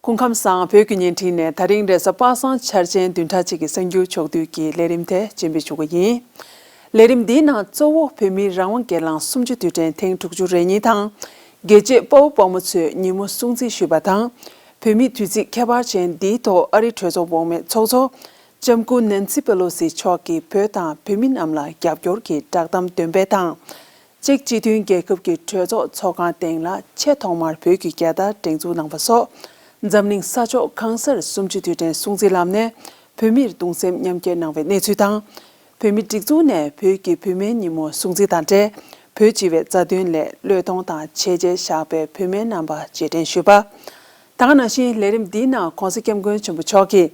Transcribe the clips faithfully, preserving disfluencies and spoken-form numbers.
སྐུ་ཁམས་བཟང་། བོད་ཀྱི་བརྙན་འཕྲིན་ནས་ད་རིང་རེས་གཟའ་པ་སངས་འཆར་ཅན་བདུན་ཕྲག་གཅིག་གི་གསར་འགྱུར་ཕྱོགས་བསྡུས་ཀྱི་ལས་རིམ་དེ་སྤྱན་འབུལ་ཞུ་གི་ཡིན། ལས་རིམ་འདིའི་ནང་གཙོ་བོ་བོད་མིའི་རང་དབང་སྒེར་ལངས་སུམ་ཅུ་དུས་དྲན་ཐེངས་དྲུག་ཅུ་རེ་གཉིས་དང་། རྒྱལ་གཅེས་དཔའ་བོ་དཔའ་མོ་ཚོས་ཉིན་མོ་སྲུང་བརྩི་ཞུས་པ་དང་། བོད་མིའི་དུས་ཚིགས་ཁྱད་པར་ཅན་འདིའི་ཐོག་ཨ་རིའི་གྲོས་ཚོགས་འོག་མའི་ཚོགས་གཙོ་ལྕམ་སྐུ་ནན་སི་པེ་ལོ་སི་མཆོག་གིས་བོད་དང་བོད་མི་རྣམས་ལ་རྒྱབ་སྐྱོར་གྱི་བསྒྲགས་གཏམ་འདོན་སྤེལ་དང་། ཅེཀ་སྤྱི་མཐུན་རྒྱལ་ཁབ་ཀྱི་གྲོས་ཚོགས་ཚོགས་ཁང་སྟེང་ལ་ཆེས་ཐོག་མར་བོད་ཀྱི་རྒྱལ་དར་སྒྲེང་འཛུགས་གནང་བ་སོགས། འཛམ་གླིང་ས་ཕྱོགས་གང་སར་སུམ་ཅུ་དུས་དྲན་སྲུང་བརྩི་ལམ་ནས་བོད་མིར་གདུང་སེམས་མཉམ་སྐྱེད་གནང་བའི་གནས་ཚུལ་དང་། བོད་མི་སྒྲིག་འཛུགས་ནས་བོད་ཀྱི་བུད་མེད་ཉིན་མོ་སྲུང་བརྩི་དང་འབྲེལ། བོད་སྤྱི་བའི་རྩ་དོན་སླད་བློས་གཏོང་དང་བྱས་རྗེས་བཞག་པའི་བུད་མེད་རྣམ་པ་རྗེས་དྲན་ཞུས་པ། ད་ག་ནང་བཞིན་ལས་རིམ་འདིའི་ནང་གོང་ས་སྐྱབས་མགོན་ཆེན་པོ་མཆོག་གིས་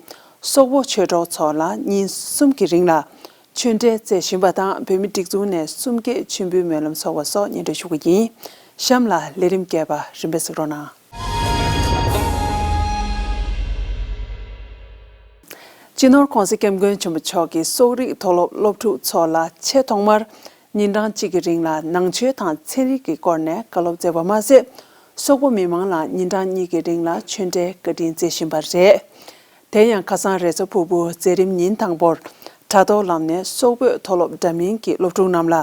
སོག་པོ་ཆོས་གྲོགས་ཚོ་ལ་ཉིན་གསུམ་གྱི་རིང་ལ་ཆོས་འབྲེལ་བསྩལ་བཞིན་པ་དང་། བོད་མི་སྒྲིག་འཛུགས་ནས་གསུམ་བརྒྱད་མཆོད་འབུལ་སྨོན་ལམ་ཚོགས་པ་སོགས་སྙན་སྒྲོན་ཞུ་གི་ཡིན། གཤམ་ལ་ལས་རིམ་རྒྱས་པ་རིམ་པས་གཟིགས་རོགས་གནང་། སྤྱི་ནོར་༸གོང་ས་༸སྐྱབས་མགོན་ཆེན་པོ་མཆོག་གིས་སོག་རིགས་མཐོ་སློབ་སློབ་ཕྲུག་ཚོ་ལ་ཆེས་ཐོག་མར་ཉིན་གྲངས་གཅིག་གི་རིང་ལ་ནང་ཆོས་དང་ཚན་རིག་གི་སྐོར་ནས་བཀའ་སློབ་སྩལ་བ་མ་ཟད། སོག་པོ་མི་མང་ལ་ཉིན་གྲངས་གཉིས་ཀྱི་རིང་ལ་ཆོས་འབྲེལ་བཀའ་དྲིན་སྩལ་བཞིན་པ་རེད། དེ་ཡང་ཁ་སང་རེས་གཟའ་ཕུར་བུ་མཛད་རིམ་ཉིན་དང་པོར་དྲ་ཐོག་ལམ་ནས་སོག་པོའི་མཐོ་སློབ་འདྲ་མིན་གྱི་སློབ་ཕྲུག་རྣམས་ལ་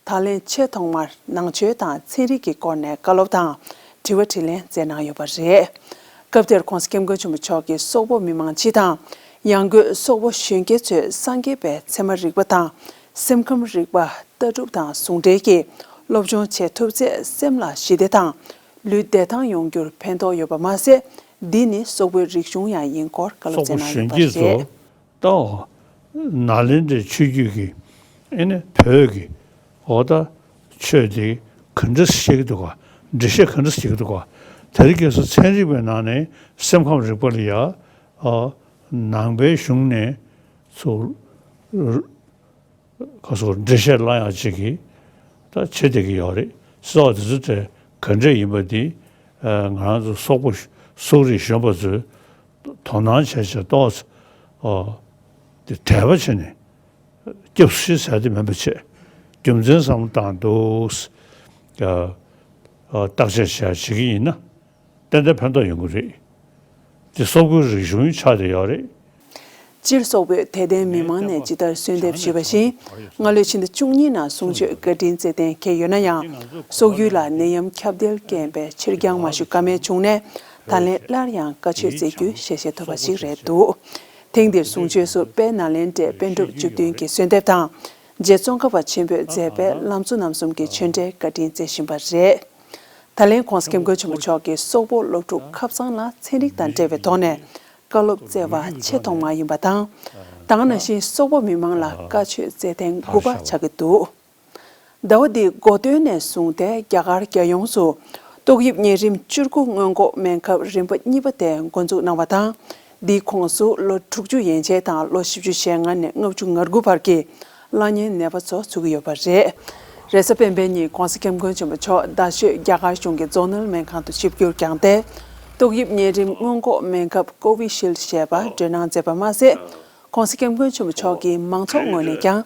ད་ལན་ཆེས་ཐོག་མར་ནང་ཆོས་དང་ཚན་རིག་གི་སྐོར་ནས་བཀའ་སློབ་དང་དྲི་བ་དྲིས་ལན་སྩལ་གནང་ཡོད་པ་རེད། སྐབས་དེར་༸གོང་ས་༸སྐྱབས་མགོན་ཆེན་པོ་མཆོག་གིས་སོག་པོ་མི་མང་སྤྱི་དང་། ཡང་སྒོས་སོག་པོ་གཞོན་སྐྱེས་ཚོས་སངས་རྒྱས་པའི་ཚད་མ་རིག་པ་དང་སེམས་ཁམས་རིག་པ། ལྟ་གྲུབ་དང་ཟུང་འབྲེལ་གྱིས་སློབ་སྦྱོང་བྱེད་ཐུབ་ཚེ་སེམས་ལ་ཞི་བདེ་དང་ལུས་བདེ་ཐང་ཡོང་རྒྱུར་ཕན་ཐོགས་ཡོད་པ་མ་ཟད། འདི་ནི་སོག་པོའི་རིག་གཞུང་ཡང་ཡིན་སྐོར་བཀའ་སློབ་སོག་པོ་སྩལ་གནང་ཡོད་པ་གཞོན་སྐྱེས་ཚོ་རེད། ལྟ་འོ། ནཱ་ལེནྡྲའི་ཆོས་བརྒྱུད་ཀྱི་ཨེ་ནི་བོད་ཀྱི་འོ་ད་ཆོས་དེ་ག་འདྲ་བཤད་ཀྱི་འདུག་ག་འགྲེལ་བཤད་ག་འདྲ་བྱེད་ཀྱི་འདུག་ག་དེ་རིང་ཁ་སང་ཚན་རིག་པའི་ནང་ནས་སེམས་ཁམས་རིག་པ་ལ་ཡ་ཨ་ནང་པའི་གཞུང་ནས་ཚུར་ཁ་སོགས་འགྲེལ་བཤད་གླ་ཡང་གཅིག་གིས་ད་བྱེད་བསྡད་ཀྱི་ཡོད་རེད། སོགས་དེ་ཚོ་དེ་ག་འདྲས་ཡིན་པ་འདི་ང་རང་ཚོ་སོག་པོ་སོག་རིགས་གཞོན་པ་ཚོས་དོ་སྣང་བྱས་བྱས་ཏོག་ཙམ་དེ་དད་པ་བྱས་ནས་སྐྱབས་སུ་མཆི་ཟེར་དེ་མིན་པ་བྱས་རྒྱུ་མཚན་བསམ་བློ་བཏང་འདུག་བརྟག་དཔྱད་བྱས་བྱེད་ཀྱི་ཡིན་ན། ཏན་ཏན་ཕན་ཐོགས་ཡོང་གི་རེད། དེ་སོག་པོའི་རིག་གཞུང་ཆགས་བསྡད་ཡོད་རེད། སྤྱིར་སོག་པོས་དད་ལྡན་མི་མང་ནས་ཇི་ལྟར་གསོལ་འདེབས་ཞུས་པ་བཞིན། སྔ་ལོའི་ཕྱི་ཟླ་བཅུ་གཉིས་ནང་གསུང་ཆོས་བཀའ་དྲིན་སྩལ་གཏན་འཁེལ་ཡོད་ན་ཡང་། སོག་ཡུལ་ལ་ནད་ཡམས་ཁྱབ་གདལ་རྐྱེན་པས་ཕྱིར་འགྱངས་མ་ཞུ་ཀ་མེད་བྱུང་ནས། ད་ལན་སླར་ཡང་བཀའ་ཆོས་སྩལ་རྒྱུའི་ཞལ་བཞེས་ཐོབ་པ་ཞིག་རེད་འདུག་ཐེངས་འདིར་གསུང་ཆོས་སུ་དཔལ་ནཱ་ལེནྡྲའི་པཎ་གྲུབ་བཅུ་བདུན་གྱི་གསོལ་འདེབས་དང་། རྗེ་ཙོང་ཁ་པ་ཆེན་པོས་མཛད་པའི་ལམ་གཙོ་རྣམ་གསུམ་གྱི་ཆོས་འབྲེལ་བཀའ་དྲིན་སྩལ་བཞིན་པ་རེད། ད་ལན་༸གོང་ས་༸སྐྱབས་མགོན་ཆེན་པོ་མཆོག་གིས་སོག་པོ་སློབ་ཕྲུག་ཁབ་ཚང་ལ་ཚན་རིག་དང་འབྲེལ་བའི་ཐོག་ནས་བཀའ་སློབ་སྩལ་བ་ཆེས་ཐོག་མ་ཡིན་པ་དང་། ད་ག་ནང་བཞིན་སོག་པོ་མི་མང་ལ་བཀའ་ཆོས་སྩལ་ཐེངས་དགུ་པ་ཆགས་ཀྱི་འདུག་ཟླ་བ་འདིའི་འགོ་སྟོད་ནས་བཟུང་སྟེ་རྒྱ་གར་རྒྱལ་ཡོངས་སུ་ཏོག་དབྱིབས་གཉན་རིམས་བཅུ་དགུ་སྔོན་འགོག་སྨན་ཁབ་རིམ་པ་གཉིས་པ་དེ་འགོ་འཛུགས་གནང་བ་དང་། འདིའི་ཁོངས་སུ་ལོ་དྲུག་ཅུ་ཡན་ཆད་དང་ལོ་བཞི་བཅུ་ཞེ་ལྔ་ནས་ལྔ་བཅུ་ང་དགུ་བར་གྱི་བླ་གཉན་ནད་པ་ཚོ་ཚུད་ཀྱི་ཡོད་པ་རེད། རེས་གཟའ་སྤེན་པའི་ཉིན་༸གོང་ས་༸སྐྱབས་མགོན་ཆེན་པོ་མཆོག་རྡ་ཤོད་རྒྱ་གར་གཞུང་གི་རྫོང་ནང་སྨན་ཁང་དུ་ཆིབས་བསྒྱུར་བསྐྱངས་ཏེ། ཏོག་དབྱིབས་གཉན་རིམས་སྔོན་འགོག་སྨན་ཁབ་ཀོ་བི་ཤིལ་ཞེས་པ་སྤྲོད་གནང་མཛད་པ་མ་ཟད། ༸གོང་ས་༸སྐྱབས་མགོན་ཆེན་པོ་མཆོག་གིས་མང་ཚོགས་ངོས་ནས་ཀྱང་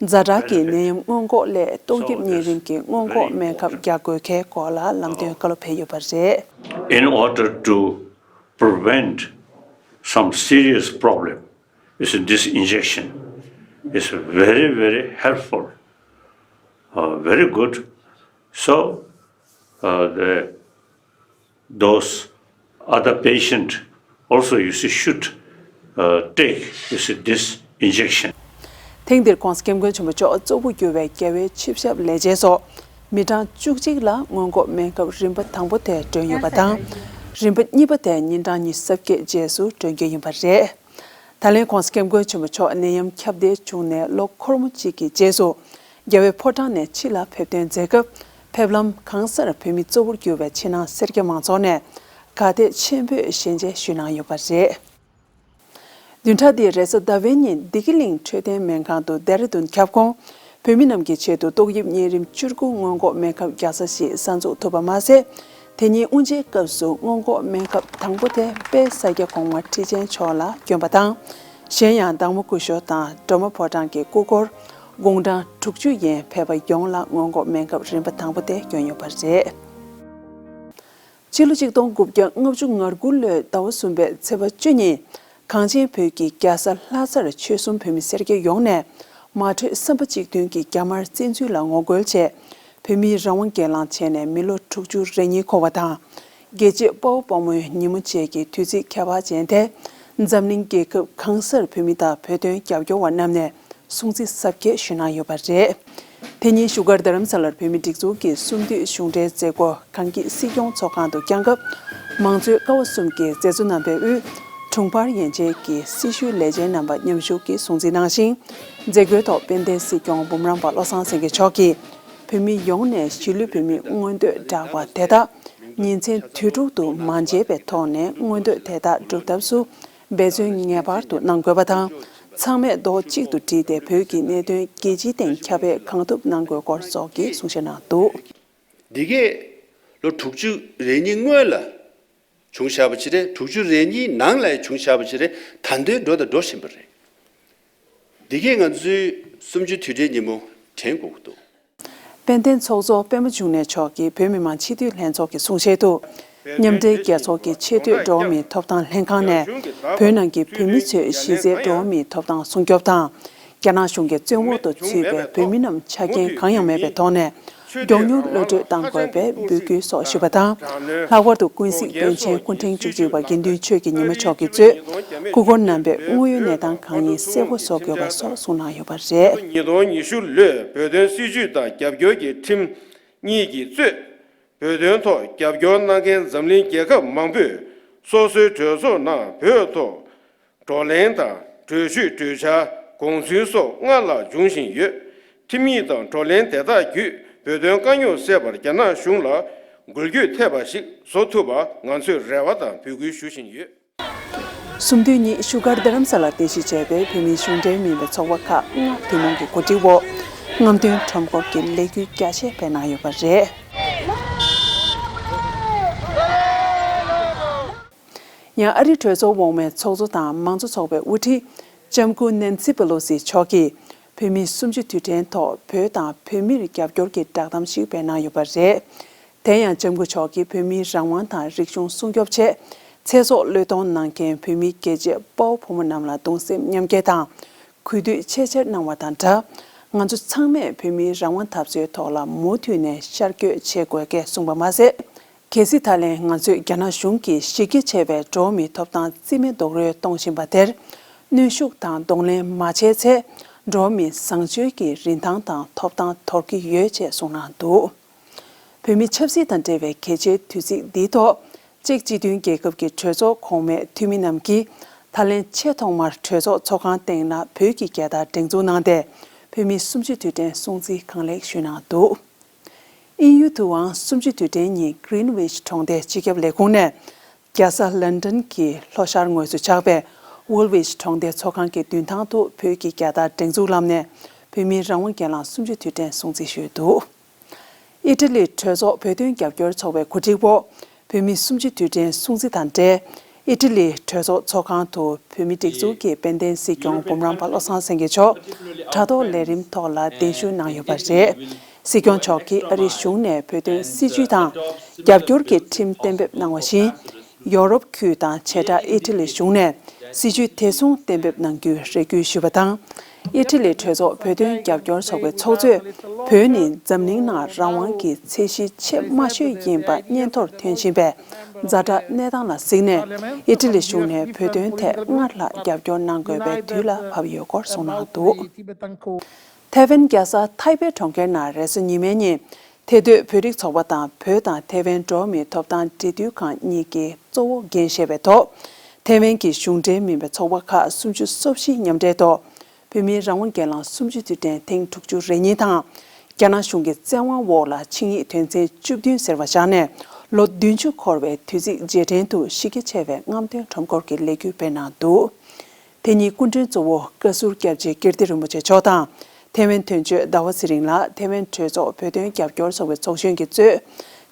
ཛ་དྲག་གི་ནད་ཡམས་སྔོན་འགོག་སླད་ཏོག་དབྱིབས་གཉན་རིམས་ཀྱི་སྔོན་འགོག་སྨན་ཁབ་རྒྱག་དགོས་གལ་སྐོར་ལ་ལམ་སྟོན་བཀའ་སློབ་ཕེབས་ཡོད་པ་རེད། In order to prevent some serious problem, is this injection is very, very helpful, uh, very good. So, uh, the, those other patient also, you see, should, uh, take, you see, this injection. ཐེངས་འདིར་༸གོང་ས་༸སྐྱབས་མགོན་ཆེན་པོ་མཆོག་གཙོ་བོ་གྱུར་བའི་རྒྱལ་བའི་ཆིབས་ཞབས་ལས་བྱེད་སོགས་མི་གྲངས་བཅུ་གཅིག་ལ་སྔོན་འགོག་སྨན་ཁབ་རིམ་པ་དང་པོ་དེ་སྒྲོན་ཡོད་པ་དང་། རིམ་པ་གཉིས་པ་དེ་ཉིན་གྲངས་ཉི་ཤུ་རྩ་བརྒྱད་རྗེས་སུ་སྒྲོན་རྒྱུ་ཡིན་པ་རེད། ད་ལན་༸གོང་ས་༸སྐྱབས་མགོན་ཆེན་པོ་མཆོག་ནད་ཡམས་ཁྱབ་གདལ་བྱུང་ནས་ལོ་འཁོར་མོ་གཅིག་གི་རྗེས་སུ། རྒྱལ་བའི་ཕོ་བྲང་ནས་ཕྱི་ལ་ཕེབས་ཐོན་མཛད་སྐབས། ཕེབས་ལམ་གང་སར་བོད་མི་གཙོ་བོར་གྱུར་བའི་ཕྱི་ནང་སེར་སྐྱ་མང་ཚོགས་ནས་དགའ་དད་ཆེན་པོས་ཞལ་མཇལ་ཞུས་གནང་ཡོད་པ་རེད། བདུན་ཕྲག་འདིའི་རེས་གཟའ་ཟླ་བའི་ཉིན་བདེ་སྐྱིད་གླིང་འཕྲོད་བསྟེན་སྨན་ཁང་དུ་ལྡེ་ར་ལྡུན་ཁྱབ་ཁོངས་བོད་མི་རྣམས་ཀྱི་ཆེད་དུ་ཏོག་དབྱིབས་གཉན་རིམས་བཅུ་དགུ་སྔོན་འགོག་སྨན་ཁབ་རྒྱག་ས་ཞིག་གསར་འཛུགས་ཐུབ་པ་མ་ཟད། དེ་ཉིན་དབུ་འབྱེད་སྐབས་སུ་སྔོན་འགོག་སྨན་ཁབ་དང་པོ་དེ་དཔལ་ས་སྐྱ་གོང་མ་ཁྲི་ཆེན་མཆོག་ལ་བསྐྱོན་པ་དང་། གཞན་ཡང་བདག་མོ་སྐུ་ཞབས་དང་སྒྲོལ་མ་ཕོ་བྲང་གི་སྐུ་འཁོར་དགུང་གྲངས་དྲུག་ཅུ་ཡན་ཕེབས་པ་ཡོངས་ལ་སྔོན་འགོག་སྨན་ཁབ་རིམ་པ་དང་པོ་དེ་བསྐྱོན་ཡོད་པ་རེད། ཕྱི་ལོ་ཆིག་སྟོང་དགུ་བརྒྱ་ལྔ་བཅུ་ང་དགུ་ལོའི་ཟླ་བ་གསུམ་པའི་ཚེས་པ་བཅུ་ཉིན། གངས་ཅན་བོད་ཀྱི་རྒྱལ་ས་ལྷ་སར་ཆོལ་གསུམ་བོད་མི་སེར་སྐྱ་ཡོངས་ནས་མ་གྲོས་བསམ་པ་གཅིག་མཐུན་གྱིས་རྒྱ་དམར་བཙན་འཛུལ་ལ་ངོ་རྒོལ་ཆེད། བོད་མིའི་རང་དབང་སྒེར་ལངས་བྱས་ནས་མི་ལོ་དྲུག་ཅུ་རེ་གཉིས་འཁོར་བ་དང་། རྒྱལ་གཅེས་དཔའ་བོ་དཔའ་མོའི་ཉིན་མོ་བཅས་ཀྱི་དུས་ཚིགས་ཁྱད་པར་ཅན་དེ། འཛམ་གླིང་རྒྱལ་ཁབ་གང་སར་བོད་མི་དང་བོད་དོན་རྒྱབ་སྐྱོར་བ་རྣམས་ནས་སྲུང་བརྩི་གཟབ་རྒྱས་ཞུས་གནང་ཡོད་པ་རེད། དེ་ཉིན་བཞུགས་སྒར་རྡ་རམ་ས་ལར་བོད་མི་སྒྲིག་འཛུགས་ཀྱི་གསུམ་བསྡུས་གཞུང་འབྲེལ་མཛད་སྒོ་གངས་སྐྱིད་སྲིད་སྐྱོང་ཚོགས་ཁང་དུ་བསྐྱངས་སྐབས། མང་གཙོའི་ཀ་བ་གསུམ་གྱི་མཛད་གཙོ་རྣམ་པའི་དབུས། དྲུང་འཕར་ཡན་ཆད་ཀྱི་སྲི་ཞུའི་ལས་བྱེད་རྣམ་པ་མཉམ་ཞུགས་ཀྱིས་སྲུང་བརྩི་གནང་ཞིང་། མཛད་སྒོའི་ཐོག་དཔལ་ལྡན་སྲིད་སྐྱོང་འབུམ་རམས་པ་བློ་བཟང་སེང་གེ་མཆོག་གིས། བོད་མི་ཡོངས་ནས་གཞིས་ལུས་བོད་མིའི་མངོན་འདོད་བསྒྲགས་པ་དེ་དག་ཉིན་མཚན་དུས་དྲུག་ཏུ་མ་མཇལ་བའི་ཐོག་ནས་མངོན་འདོད་དེ་དག་སྒྲུབ་ཐབས་སུ་འབད་བརྩོན་ངེས་པར་དུ་གནང་དགོས་པ་དང་། ཚང་མས་རྡོག་གཅིག་ཏུ་བསྒྲིལ་ཏེ་བོད་ཀྱི་གནད་དོན་རྒྱལ་སྤྱིའི་སྟེང་ཁྱབ་སྤེལ་གང་ཐུབ་གནང་དགོས་སྐོར་སོགས་ཀྱི་གསུང་བཤད་གནང་འདུག། འདི་གས་ལོ་དྲུག་ཅུ་རེ་གཉིས་སྔོན་ལ་བྱུང་བཞག་པ་ཅིག་རེད། དྲུག་ཅུ་རེ་གཉིས་ནང་ལ་བྱུང་བཞག་པ་ཅིག་རེད། ད་དུང་འགྲོ་དང་འགྲོ་བཞིན་པ་རེད། འདི་གས་ང་ཚོའི་གསུམ་བཅུའི་དུས་དྲན་ཉིན་མོ་དྲན་དགོས་ཀྱི་འདུག། དཔལ་ལྡན་ཚོགས་གཙོ་པདྨ་འབྱུང་གནས་མཆོག་གིས་བོད་མི་མང་སྤྱི་འཐུས་ལྷན་ཚོགས་ཀྱི་གསུང་བཤད་དུ། མཉམ་འབྲེལ་རྒྱལ་ཚོགས་ཀྱི་ཆེས་མཐོའི་འགྲོ་བ་མིའི་ཐོབ་ཐང་ལྷན་ཁང་ནས་བོད་ནང་གི་བོད་མི་ཚོའི་གཞི་རྩའི་འགྲོ་བ་མིའི་ཐོབ་ཐང་སྲུང་སྐྱོབ་དང་། རྒྱ་ནག་གཞུང་གིས་བཙོན་འོག་ཏུ་ཚུད་པའི་བོད་མི་རྣམས་ཆ་རྐྱེན་གང་ཡང་མེད་པའི་ཐོག་ནས་མགྱོགས་མྱུར་གློད་གྲོལ་གཏང་དགོས་པའི་འབོད་སྐུལ་སོགས་ཞུས་པ་དང་། ལྷག་པར་དུ་ཀུན་གཟིགས་པཎ་ཆེན་སྐུ་ཕྲེང་བཅུ་གཅིག་པ་དགེ་འདུན་ཆོས་ཀྱི་ཉི་མ་མཆོག་གིས་གཙོས་སྐུ་འཁོར་རྣམ་པས་དངོས་ཡོད་གནས་སྟངས་གང་ཡིན་གསལ་པོ་བཟོ་དགོས་པ་སོགས་གསུངས་གནང་ཡོད་པ་རེད། ཉིས་སྟོང་ཉི་ཤུ་ལོའི་བོད་དོན་སྲིད་བྱུས་དང་རྒྱབ་སྐྱོར་གྱི་ཁྲིམས་གཉིས་ཀྱིས་གཙོས། བོད་དོན་ཐོག་རྒྱབ་སྐྱོར་གནང་མཁན་འཛམ་གླིང་རྒྱལ་ཁབ་མང་པོས་སོ་སོའི་གྲོས་ཚོགས་ནང་བོད་ཐོག་བགྲོ་གླེང་དང་གྲོས་ཆོད་གྲོས་འཆར་དགོངས་ཚུལ་སོགས་སྔར་ལྷག་འབྱུང་བཞིན་ཡོད། ཁྲིམས་ཡིག་དང་བགྲོ་གླེང་དེ་དག་བརྒྱུད་བོད་དོན་དཀའ་རྙོག་སེལ་བར་རྒྱ་ནག་གཞུང་ལ་འགུལ་སྐྱོད་ཐེབས་པ་ཞིག་བཟོ་ཐུབ་པ་ང་ཚོས་རེ་བ་དང་འབོད་སྐུལ་ཞུ་བཞིན་ཡོད། གསུམ་དུས་ཉིན་བཞུགས་སྒར་རྡ་རམ་ས་ལར་རྟེན་གཞི་བྱས་པའི་བོད་མིའི་གཞུང་འབྲེལ་མིན་པའི་ཚོགས་པ་ཁག་ལྔ་ཐུན་མོང་གི་གོ་སྒྲིག་འོག་རྔམ་སྟོན་ཁྲོམ་སྐོར་གྱི་ལས་འགུལ་རྒྱ་ཆེ་སྤེལ་གནང་ཡོད་པ་རེད། ཡང་ཨ་རིའི་གྲོས་ཚོགས་འོག་མའི་ཚོགས་གཙོ་དང་མང་གཙོ་ཚོགས་པའི་དབུ་ཁྲིད་ལྕམ་སྐུ་ནན་སི་པེ་ལོ་སི་མཆོག་གིས་བོད་མིའི་གསུམ་བཅུའི་དུས་དྲན་ཐོག་བོད་དང་བོད་མིར་རྒྱབ་སྐྱོར་གྱི་བསྒྲགས་གཏམ་ཞིག་སྤེལ་གནང་ཡོད་པ་རེད། དེ་ཡང་ལྕམ་སྐུ་མཆོག་གིས་བོད་མིའི་རང་དབང་དང་རིག་གཞུང་སྲུང་སྐྱོབ་ཆེད་ཚེ་སྲོག་བློས་གཏོང་གནང་མཁན་བོད་མིའི་རྒྱལ་གཅེས་དཔའ་བོ་བུ་མོ་རྣམས་ལ་གདུང་སེམས་མཉམ་སྐྱེད་དང་གུས་འདུད་ཆེས་ཆེར་གནང་བ་དང་སྦྲགས། ང་ཚོ་ཚང་མས་བོད་མིའི་རང་དབང་འཐབ་རྩོད་ཐོག་ལ་མུ་མཐུད་ནས་ཤར་བསྐྱོད་བྱེད་དགོས་སྐད་གསུངས་པ་མ་ཟད། གལ་སྲིད་ད་ལན་ང་ཚོས་རྒྱ་ནག་གཞུང་གིས་གཞི་རྒྱ་ཆེ་བའི་འགྲོ་བ་མིའི་ཐོབ་ཐང་རྩིས་མེད་རྡོག་རོལ་གཏོང་བཞིན་པ་དེར་གནོན་ཤུགས་དང་གདོང་ལེན་མ་བྱས་ཚེ། འགྲོ་བ་མིའི་བཟང་སྤྱོད་ཀྱི་རིན་ཐང་དང་ཐོབ་ཐང་དོར་གྱི་ཡོད་ཅེས་གསུངས་གནང་འདུག། བོད་མི་ཆབ་སྲིད་དང་འབྲེལ་བའི་གལ་ཆེའི་དུས་ཚིགས་འདིའི་ཐོག་ཅེཀ་སྤྱི་མཐུན་རྒྱལ་ཁབ་ཀྱི་གྲོས་ཚོགས་གོང་མའི་འཐུས་མི་རྣམས་ཀྱིས་ད་ལན་ཆེས་ཐོག་མར་གྲོས་ཚོགས་ཚོགས་ཁང་སྟེང་ན་བོད་ཀྱི་རྒྱལ་དར་སྒྲེང་འཛུགས་གནང་སྟེ། བོད་མིའི་གསུམ་བཅུའི་དུས་དྲན་སྲུང་བརྩི་གང་ལེགས་ཞུས་གནང་འདུག། དབྱིན་ཡུལ་དུའང་གསུམ་བཅུའི་དུས་དྲན་ཉིན་Greenwich་གྲོང་སྡེའི་སྤྱི་ཁྱབ་ལས་ཁུངས་ནས། རྒྱལ་ས་ལན་ཌན་གྱི་ལྷོ་ཤར་ངོས་སུ་ཆགས་པའི་Woolwich་གྲོང་སྡེའི་ཚོགས་ཁང་གི་མདུན་ཐང་དུ་བོད་ཀྱི་རྒྱལ་དར་སྒྲེང་འཛུགས་ལམ་ནས་བོད་མིའི་རང་དབང་སྒེར་ལངས་གསུམ་བཅུའི་དུས་དྲན་སྲུང་བརྩི་ཞུས་འདུག། ཨི་ཊ་ལི་གྲོས་ཚོགས་བོད་དོན་རྒྱབ་སྐྱོར་ཚོགས་པའི་གོ་སྒྲིག་འོག་བོད་མིའི་གསུམ་བཅུའི་དུས་དྲན་སྲུང་བརྩི་དང་འབྲེལ། ཨི་ཊ་ལི་གྲོས་ཚོགས་ཚོགས་ཁང་དུ་བོད་མི་སྒྲིག་འཛུགས་ཀྱི་དཔལ་ལྡན་སྲིད་སྐྱོང་འབུམ་རམས་པ་བློ་བཟང་སེང་གེ་མཆོག་དྲ་ཐོག་ལས་རིམ་ཐོག་ལ་གདན་ཞུ་གནང་ཡོད་པ་རེད། སྲིད་སྐྱོང་མཆོག་གིས་ཨ་རིའི་གཞུང་ནས་བོད་དོན་སྲིད་བྱུས་དང་རྒྱབ་སྐྱོར་གྱི་ཁྲིམས་གཏན་འབེབས་གནང་བ་བཞིན། ཡོ་རོབ་ཁུལ་དང་བྱེ་བྲག་ཨི་ཊ་ལི་གཞུང་ནས་སྲིད་བྱུས་དེ་མཚུངས་གཏན་འབེབས་གནང་རྒྱུའི་རེ་སྐུལ་ཞུས་པ་དང་། ཨི་ཊ་ལི་གྲོས་ཚོགས་བོད་དོན་རྒྱབ་སྐྱོར་ཚོགས་པའི་ཚོགས་གཙོས། བོད་ནི་འཛམ་གླིང་ནང་རང་དབང་གི་ཚད་གཞི་ཆེས་དམའ་ཤོས་ཡིན་པ་སྙན་ཐོར་ཐོན་བཞིན་པའི་ཛ་དྲག་གནས་སྟངས་ལ་གཟིགས་ནས། ཨི་ཊ་ལི་གཞུང་ནས་བོད་དོན་ཐད་སྔར་ལྷག་རྒྱབ་སྐྱོར་གནང་དགོས་པའི་དུས་ལ་བབ་ཡོད་སྐོར་གསུངས་གནང་འདུག། ཐའེ་ཝན་རྒྱལ་ས་ཐའེ་པེ་གྲོང་ཁྱེར་ནང་རེས་གཟའ་ཉི་མའི་ཉིན། ཐེ་སྡོད་བོད་རིགས་ཚོགས་པ་དང་བོད་དང་ཐའེ་ཝན་འགྲོ་བ་མིའི་ཐོབ་ཐང་འབྲེལ་མཐུད་ཁང་གཉིས་ཀྱིས་གཙོ་བོ་འགན་བཞེས་པའི་ཐོག་ཐའེ་ཝན་གྱི་གཞུང་འབྲེལ་མིན་པའི་ཚོགས་པ་ཁག་སུམ་ཅུ་སོ་བཞི་མཉམ་འབྲེལ་ཐོག་བོད་མིའི་རང་དབང་སྒེར་ལངས་གསུམ་བཅུའི་དུས་དྲན་ཐེངས་དྲུག་ཅུ་རེ་གཉིས་དང་། རྒྱ་ནག་གཞུང་གི་བཙན་དབང་འོག་ལ་ཆིངས་ཡིག་དོན་ཚན་བཅུ་བདུན་ཟེར་བ་བཞག་ནས་ལོ་བདུན་ཅུ་འཁོར་བའི་དུས་ཚིགས་རྗེས་དྲན་དུ་གཞི་རྒྱ་ཆེ་བའི་རྔམ་སྟོན་ཁྲོམ་སྐོར་གྱི་ལས་འགུལ་སྤེལ་གནང་འདུག། དེ་ཉིན་སྐུ་མགྲོན་གཙོ་བོ་བཀའ་ཟུར་སྐྱབས་རྗེ་ཀིརྟི་རིན་པོ་ཆེ་མཆོག་དང་། ཐའེ་ཝན་དོན་གཅོད་ཟླ་བ་ཚེ་རིང་ལགས་ཐའེ་ཝན་གྲོས་ཚོགས་བོད་དོན་རྒྱབ་སྐྱོར་ཚོགས་པའི་ཚོགས་གཞོན་གྱིས་གཙོས།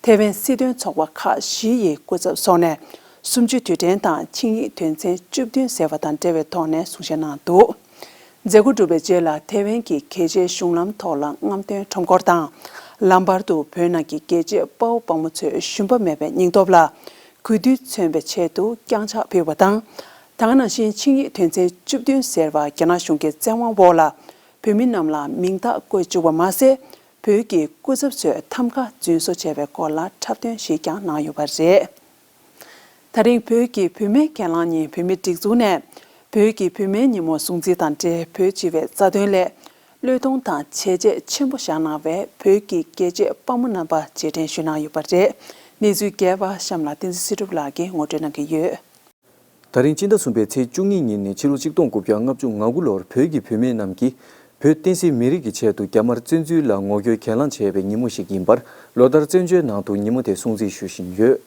ཐའེ་ཝན་སྲིད་དོན་ཚོགས་པ་ཁག་བཞི་ཡི་སྐུ་ཚབ་སོགས་ནས། གསུམ་བཅུའི་དུས་དྲན་དང་ཆིངས་ཡིག་དོན་ཚན་བཅུ་བདུན་ཟེར་བ་དང་འབྲེལ་བའི་ཐོག་ནས་གསུང་བཤད་གནང་འདུག། མཛད་སྒོ་གྲུབ་པའི་རྗེས་ལ་ཐའེ་ཝན་གྱི་གལ་ཆེའི་གཞུང་ལམ་ཐོག་ལ་རྔམ་སྟོན་ཁྲོམ་སྐོར་དང་། ལམ་བར་དུ་བོད་ནང་གི་རྒྱལ་གཅེས་དཔའ་བོ་དཔའ་མོ་ཚོས་ཞུམ་པ་མེད་པའི་སྙིང་སྟོབས་ལ་གུས་འདུད་མཚོན་པའི་ཆེད་དུ་བརྐྱངས་ཕྱག་ཕུལ་བ་དང་། ད་ག་ནང་བཞིན་ཆིངས་ཡིག་དོན་ཚན་བཅུ་བདུན་ཟེར་བ་རྒྱ་ནག་གཞུང་གི་བཙན་དབང་འོག་ལ་བོད་མི་རྣམས་ལ་མིང་རྟགས་བཀོད་བཅུག་པ་མ་ཟད། བོད་ཀྱི་སྐུ་ཚབ་ཚོས་ཐམ་ག་རྫུན་བཟོ་བྱས་པའི་སྐོར་ལ་འཁྲབ་སྟོན་ཞིག་ཀྱང་གནང་ཡོད་པ་རེད། ད་རིང་བོད་ཀྱི་བུད་མེད་གྱེན་ལངས་ཉིན་བོད་མིའི་སྒྲིག་འཛུགས་ནས་བོད་ཀྱི་བུད་མེད་ཉིན་མོ་སྲུང་བརྩི་དང་འབྲེལ་བོད་སྤྱི་པའི་རྩ་དོན་སླད་བློས་གཏོང་དང་བྱས་རྗེས་ཆེན་པོ་བཞག་གནང་བའི་བོད་ཀྱི་རྒྱལ་གཅེས་དཔའ་མོ་རྣམ་པ་རྗེས་དྲན་ཞུས་གནང་ཡོད་པ་རེད། གནས་ཚུལ་རྒྱས་པ་གཤམ་ལ་བསྟན་འཛིན་སྲིད་སྒྲུབ་ལགས་ཀྱིས་ངོ་སྤྲོད་གནང་གི་ཡོད། ད་རིང་སྤྱི་ཟླ་གསུམ་པའི་ཚེས་བཅུ་གཉིས་ཉིན་ནས་ཕྱི་ལོ་ཆིག་སྟོང་དགུ་བརྒྱ་ལྔ་བཅུ་ང་དགུ་ལོར་བོད་ཀྱི་བུད་མེད་རྣམས་ཀྱིས་བོད་བསྟན་སྲིད་མི་རིགས་ཀྱི་ཆེད་དུ་རྒྱ་དམར་བཙན་འཛུལ་ལ་ངོ་རྒོལ་གྱེན་ལངས་བྱས་པའི་ཉིན་མོ་ཞིག་ཡིན་པར་ལོ་ལྟར་བཙན་བྱོལ་ནང་དུ་ཉིན་མོ་དེ་སྲུང་བརྩི་ཞུ་བཞིན་ཡོད།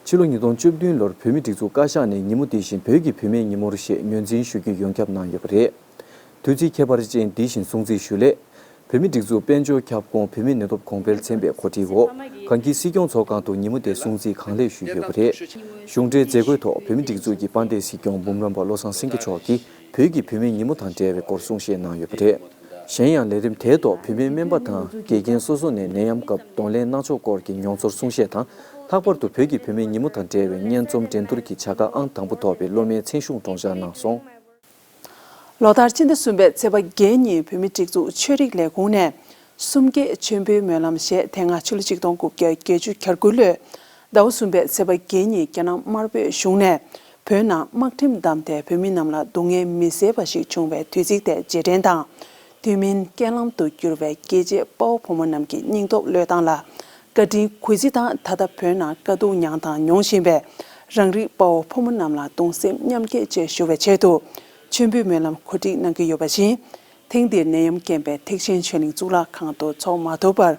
ཕྱི་ལོ་ཉིས་སྟོང་བཅུ་བདུན་ལོར་བོད་མིའི་སྒྲིག་འཛུགས་བཀའ་ཤག་ནས་ཉིན་མོ་འདི་བཞིན་བོད་ཀྱི་བུད་མེད་ཉིན་མོར་ཞེས་ངོས་འཛིན་ཞུ་རྒྱུ་ཡོངས་ཁྱབ་གནང་ཡོད་པ་རེད། དུས་ཚིགས་ཁྱད་པར་ཅན་འདི་བཞིན་སྲུང་བརྩི་ཞུ་སླད། བོད་མིའི་སྒྲིག་འཛུགས་དཔལ་འབྱོར་ཁྱབ་ཁོངས་བུད་མེད་ནུས་སྟོབས་གོང་འཕེལ་ཚན་པའི་གོ་སྒྲིག་འོག་གངས་སྐྱིད་སྲིད་སྐྱོང་ཚོགས་ཁང་དུ་ཉིན་མོ་དེ་སྲུང་བརྩི་གང་ལེགས་ཞུས་ཡོད་པ་རེད། གཞུང་འབྲེལ་མཛད་སྒོའི་ཐོག་བོད་མིའི་སྒྲིག་འཛུགས་ཀྱི་དཔལ་ལྡན་སྲིད་སྐྱོང་འབུམ་རམས་པ་བློ་བཟང་སེང་གེ་མཆོག་གིས་བོད་ཀྱི་བུད་མེད་ཉིན་མོ་དང་འབྲེལ་བའི་སྐོར་གསུང་བཤད་གནང་ཡོད་པ་རེད། གཞན་ཡང་ལས་རིམ་དེའི་ཐོག་བུད་མེད་སྨན་པ་དང་དགེ་རྒན་སོ་སོ་ནས་ནད་ཡམས་སྐབས་གདོང་ལེན་གནང་ཕྱོགས་སྐོར་གྱི་མྱོང་ཚོར་གསུང་བཤད་དང་། ལྷག་པར་དུ་བོད་ཀྱི་བུད་མེད་ཉིན་མོ་དང་འབྲེལ་བའི་སྙན་རྩོམ་འགྲན་བསྡུར་གྱི་བྱ་དགའ་ཨང་དང་པོ་ཐོབ་པའི་སློབ་མའི་མཚན་གཞུང་སྒྲོག་སྦྱང་གནང་སོང་། ལོ་ལྟར་སྤྱི་ཟླ་གསུམ་པའི་ཚེས་པ་བརྒྱད་ཉིན་བོད་མིའི་སྒྲིག་འཛུགས་ཆོས་རིག་ལས་ཁུངས་ནས་གསུམ་བརྒྱད་མཆོད་འབུལ་སྨོན་ལམ་ཞེས་དེ་སྔ་ཕྱི་ལོ་ཆིག་སྟོང་དགུ་བརྒྱ་བརྒྱད་ཅུ་གྱ་དགུ་ལོའི་ཟླ་བ་གསུམ་པའི་ཚེས་པ་བརྒྱད་ཉིན་རྒྱ་ནག་དམར་པོས་གཞུང་ནས་བོད་ནང་དམག་ཁྲིམས་བསྡམས་ཏེ་བོད་མི་རྣམས་ལ་སྡུག་བསྔལ་མི་བཟད་པ་ཞིག་བྱུང་བའི་དུས་ཚིགས་དེ་རྗེས་དྲན་དང་། དུས་མིན་རྐྱེན་ལམ་དུ་གྱུར་བའི་རྒྱལ་གཅེས་དཔའ་བོ་ཕོ་མོ་རྣམས་ཀྱི་སྙིང་སྟོབས་བློས་བཏང་ལ་བཀའ་དྲིན་གུས་བརྩི་དང་། ད་ལྟ་བོད་ནང་དཀའ་སྡུག་མྱངས་དང་མྱོང་བཞིན་པའི་རང་རིགས་དཔའ་བོ་ཕོ་མོ་རྣམས་ལ་གདུང་སེམས་མཉམ་སྐྱེད་བཅས་ཞུ་བའི་ཆེད་དུ་མཆོད་འབུལ་སྨོན་ལམ་གོ་སྒྲིག་གནང་གི་ཡོད་པ་བཞིན། ཐེངས་འདིར་ནད་ཡམས་རྐྱེན་པས་ཐེག་ཆེན་ཆོས་གླིང་གཙུག་ལག་ཁང་དུ་འཚོགས་མ་ཐུབ་པར།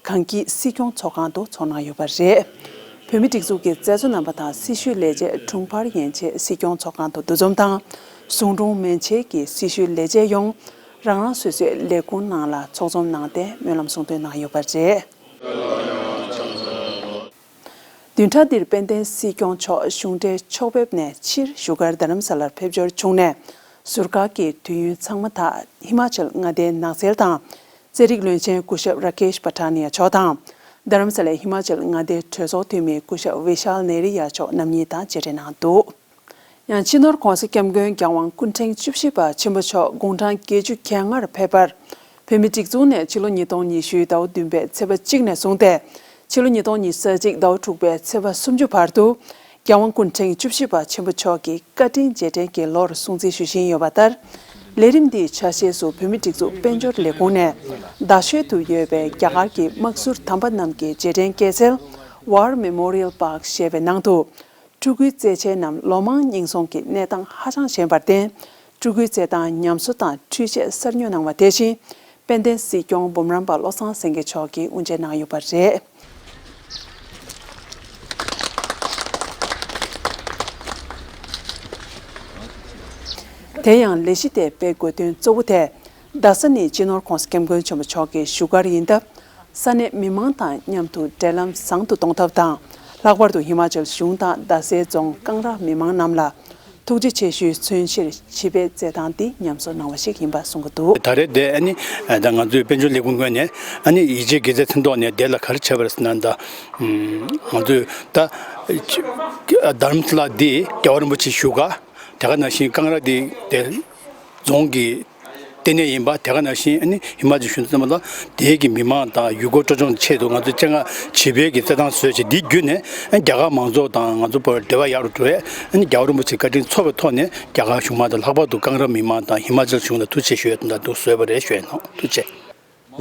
གངས་སྐྱིད་སྲིད་སྐྱོང་ཚོགས་ཁང་དུ་འཚོགས་གནང་ཡོད་པ་རེད། བོད་མི་སྒྲིག་འཛུགས་ཀྱི་མཛད་གཙོ་རྣམ་པ་དང་སྲི་ཞུའི་ལས་བྱེད་དྲུང་འཕར་ཡན་ཆད་སྲིད་སྐྱོང་ཚོགས་ཁང་དུ་འདུ་འཛོམས་དང་། ཟུང་དྲུང་མན་ཆད་ཀྱིས་སྲི་ཞུའི་ལས་བྱེད་ཡོངས་རང་རང་སོ་སོའི་ལས་ཁུངས་ནང་ལ་ཚོགས་འཛོམས་གནང་སྟེ་སྨོན་ལམ་གསུང་འདོན་གནང་ཡོད་པ་རེད། བདུན་ཕྲག་འདིར་དཔལ་ལྡན་སྲིད་སྐྱོང་མཆོག་གཞུང་འབྲེལ་ཕྱོགས་ཕེབས་ནས་ཕྱིར་བཞུགས་སྒར་རྡ་རམ་ས་ལར་ཕེབས་འབྱོར་བྱུང་ནས། ཟུར་བཀག་གི་དུས་ཡུན་ཚང་མ་དག་ཧི་མ་ཅལ་མངའ་སྡེའི་ནགས་ཚལ་དང་། རྩེད་རིགས་བློན་ཆེན་སྐུ་ཞབས་ར་ཀེཤ་པ་ཐ་ནི་ཡ་མཆོག་དང་། རྡ་རམ་ས་ལའི་ཧི་མ་ཅལ་མངའ་སྡེའི་གྲོས་ཚོགས་འཐུས་མི་སྐུ་ཞབས་བི་ཤཱལ་ནེ་རི་ཡ་མཆོག་རྣམ་གཉིས་དང་མཇལ་འཕྲད་གནང་འདུག། ཡང་སྤྱི་ནོར་༸གོང་ས་༸སྐྱབས་མགོན་༸རྒྱལ་དབང་སྐུ་ཕྲེང་བཅུ་བཞི་པ་ཆེན་པོ་མཆོག་དགུང་གྲངས་བརྒྱད་ཅུ་གྱ་ལྔར་ཕེབས་པར། བོད་མིའི་སྒྲིག་འཛུགས་ནས་ཕྱི་ལོ་ཉིས་སྟོང་ཉི་ཤུའི་ཟླ་བ་བདུན་པའི་ཚེས་པ་གཅིག་ནས་བཟུང་སྟེ། ཕྱི་ལོ་ཉིས་སྟོང་ཉི་ཤུ་རྩ་གཅིག་ཟླ་བ་དྲུག་པའི་ཚེས་པ་སུམ་ཅུ་བར་དུ།༸རྒྱལ་དབང་སྐུ་ཕྲེང་བཅུ་བཞི་པ་ཆེན་པོ་མཆོག་གི་བཀའ་དྲིན་རྗེས་དྲན་གྱི་ལོར་སྲུང་བརྩི་ཞུ་བཞིན་ཡོད་པ་ལྟར། ལས་རིམ་འདིའི་ཆ་ཤས་སུ་བོད་མིའི་སྒྲིག་འཛུགས་དཔལ་འབྱོར་ལས་ཁུངས་ནས་རྡ་ཤོད་དུ་ཡོད་པའི་རྒྱ་གར་གྱི་དམག་ཟུར་དམ་པ་རྣམས་ཀྱི་རྗེས་དྲན་སྐྱེད་ཚལ་War Memorial Park ཞེས་པའི་ནང་དུ། ཕྲུ་གུའི་རྩེད་ཆས་རྣམས་ལོ་མང་རྙིང་སོང་གི་གནས་སྟངས་ཧ་ཅང་ཞན་པར་བརྟེན། ཕྲུ་གུའི་རྩེད་སྟངས་ཉམས་གསོ་དང་འཕྲུལ་ཆས་གསར་ཉོ་གནང་བ་དེ་བཞིན། དཔལ་ལྡན་སྲིད་སྐྱོང་འབུམ་རམས་པ་བློ་བཟང་སེང་གེ་མཆོག་གིས་དབུ་འབྱེད་གནང་ཡོད་པ་རེད། དེ་ཡང་ལས་གཞི་དེ་སྤེལ་དགོས་དོན་གཙོ་བོ་དེ། རྡ་ས་ནི་སྤྱི་ནོར་༸གོང་ས་༸སྐྱབས་མགོན་ཆེན་པོ་མཆོག་གི་བཞུགས་སྒར་ཡིན་སྟབས། ས་གནས་མི་མང་དང་མཉམ་དུ་འབྲེལ་ལམ་བཟང་དུ་གཏོང་ཐབས་དང་། ལྷག་པར་དུ་ཧི་མ་ཅལ་གཞུང་དང་རྡ་སའི་རྫོང་རྐང་རག་མི་མང་རྣམས་ལ་ཐུགས་རྗེ་ཆེ་ཞུའི་མཚོན་ཕྱིར་བྱིས་པའི་རྩེད་ཐང་འདི་ཉམས་གསོ་གནང་བ་ཞིག་ཡིན་པ་གསུང་གི་འདུག། ད་རེས་དེ་ཨ་ནི་ད་ང་ཚོའི་དཔལ་འབྱོར་ལས་ཁུངས་ངོས་ནས་ཨ་ནི་ཡིད་ཆེས་དགེ་རྩའི་མཚན་ཐོག་ནས་དེ་ལ་ག་རེ་བྱས་པ་རེད་ཟེར་ན། ད་ང་ཚོས་ད་རྡ་རམ་ས་ལ་འདི་རྒྱལ་བ་རིན་པོ་ཆེའི་བཞུགས་སྒར། དེ་ག་ནང་བཞིན་རྐང་རག་འདི་དེ་རྫོང་གི་ལྟེ་གནས་ཡིན་པ། དེ་ག་ནང་བཞིན་ཨ་ནི་ཧི་མ་ཅལ་གཞུང་ཚང་མ་ལ་དེའི་གི་མི་མང་དང་ཡུལ་སྐོར་སྤྲོ་སྐྱོང་ཆེད་དུ་ང་ཚོས་སྤྱན་སྔ་བྱིས་པའི་གི་རྩེད་ཐང་བཟོས་བྱས། འདི་བརྒྱུད་ནས་ཨ་ནི་རྒྱ་གར་མང་ཚོགས་དང་ང་ཚོ་བར་འབྲེལ་བ་ཡག་རུ་འགྲོ་བས། ཨ་ནི་རྒྱལ་བ་རིན་པོ་ཆེའི་བཀའ་དྲིན་ཚོར་བའི་ཐོག་ནས་རྒྱ་གར་གཞུང་མང་དང་ལྷག་པར་དུ་རྐང་རག་མི་མང་དང་ཧི་མ་ཅལ་གཞུང་ལ་ཐུགས་རྗེ་ཆེ་ཞུ་ཡས་དོན་དག་འདུག་བཟོས་པ་རེད་ཞུ་ཡས་ནོ། ཐུགས་རྗེ་ཆེ།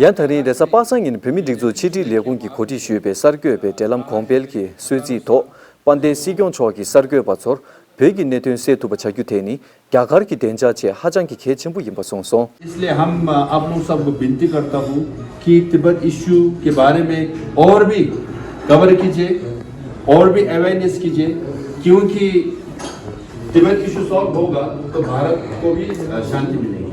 ཡང་ད་རིང་རེས་གཟའ་པ་སངས་ཉིན་བོད་མིའི་སྒྲིག་འཛུགས་ཕྱི་དྲིལ་ལས་ཁུངས་ཀྱིས་གོ་སྒྲིག་ཞུས་པའི་གསར་འགོད་པའི་འབྲེལ་ལམ་གོང་སྤེལ་གྱི་གསོལ་ཚིགས་ཐོག་དཔལ་ལྡན་སྲིད་སྐྱོང་མཆོག་གིས་གསར་འགོད་པ་ཚོར་བོད་ཀྱི་གནད་དོན་སེལ་ཐུབ་པ་བྱ་རྒྱུ་དེ་ནི་རྒྱ་གར་གྱི་བདེ་འཇགས་ཆེད་ཧ་ཅང་གི་གལ་ཆེན་པོ་ཡིན་པ་གསུངས་སོང་། इसलिए हम आप लोग सबको विनती करता हूँ कि तिब्बत इशू के बारे में और भी कवर कीजिए और भी अवेयरनेस कीजिए, क्योंकि तिब्बत इशू सॉल्व होगा तो भारत को भी शांति मिलेगी।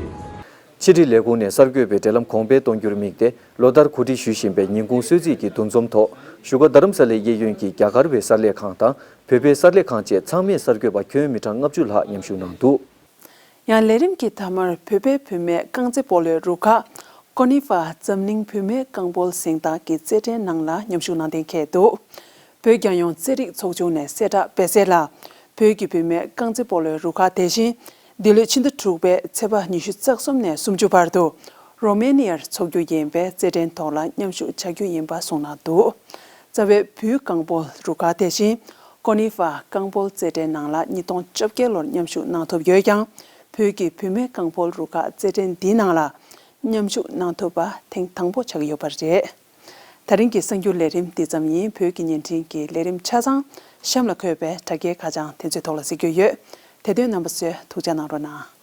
ཕྱི་དྲིལ་ལས་ཁུངས་ནས་གསར་འགོད་པའི་འབྲེལ་ལམ་གོང་འཕེལ་གཏོང་རྒྱུར་དམིགས་ཏེ། ལོ་ལྟར་གོ་སྒྲིག་ཞུ་བཞིན་པའི་ཉིན་གུང་གསོལ་ཚིགས་ཀྱི་འདུ་འཛོམས་ཐོག་བཞུགས་སྒར་རྡ་རམ་ས་ལའི་གཡས་གཡོན་གྱི་རྒྱ་གར་བའི་གསར་ལས་ཁང་དང་བོད་པའི་གསར་ལས་ཁང་བཅས་ཚང་མས་གསར་འགོད་པ་ཁྱོན་མི་གྲངས་ལྔ་བཅུ་ལྷག་མཉམ་ཞུགས་གནང་འདུག། ཡང་ལས་རིམ་གྱི་མཐའ་མར་བོད་པའི་བུད་མེད་རྐང་རྩེད་སྤོ་ལོའི་རུ་ཁག་ ཀོ་ནི་ཧྥ་འཛམ་གླིང་བུད་མེད་རྐང་སྤོལ་གཟེངས་རྟགས་ཀྱི་རྩེད་འགྲན་ནང་ལ་མཉམ་ཞུགས་གནང་གཏན་འཁེལ་འདུག་བོད་རྒྱལ་ཡོངས་རྩེད་རིགས་ཚོགས་ཆུང་ནས་གསལ་བསྒྲགས་སྤེལ་གསལ་ལ། བོད་ཀྱི་བུད་མེད་རྐང་རྩེད་སྤོ་ལོའི་རུ་ཁག་དེ་བཞིན། འདི་ལོའི་ཕྱི་ཟླ་དྲུག་པའི་ཚེས་པ་ཉི་ཤུ་རྩ་གསུམ་ནས་སུམ་ཅུ་བར་དུ་རོ་མེ་ནི་ཡར་འཚོགས་རྒྱུ་ཡིན་པས་རྩེད་འགྲན་ཐོག་ལ་མཉམ་ཞུགས་བྱ་རྒྱུ་ཡིན་པ་གསུངས་གནང་འདུག་རྩ་བའི་བུའི་རྐང་སྤོལ་རུ་ཁག་དེ་བཞིན་ཀོ་ནི་ཧྥ་རྐང་སྤོལ་རྩེད་འགྲན་ནང་ལ་ཉིས་སྟོང་བཅོ་བརྒྱད་ལོར་མཉམ་ཞུགས་གནང་ཐུབ་ཡོད་ཀྱང་། བོད་ཀྱི་བུད་མེད་རྐང་སྤོལ་རུ་ཁག་རྩེད་འགྲན་འདིའི་ནང་ལ་མཉམ་ཞུགས་གནང་ཐུབ་པ་ཐེངས་དང་པོ་ཆགས་ཀྱི་ཡོད་པ་རེད། ད་རིང་གི་གསར་འགྱུར་ལས་རིམ་འདི་ཙམ་ཡིན། བོད་ཀྱི་བརྙན་འཕྲིན་གྱི་ལས་རིམ་ཆ་ཚང་གཤམ་ལ་འཁོད་པའི་དྲ་རྒྱའི་ཁ་བྱང་དེ་ཚོའི་ཐོག་ལ་གཟིགས་རྒྱུ་ཡོད། དེ་དོན་རྣམ་པ་ཚོས་ཐུགས་ཅག་གནང་རོགས་གནང་།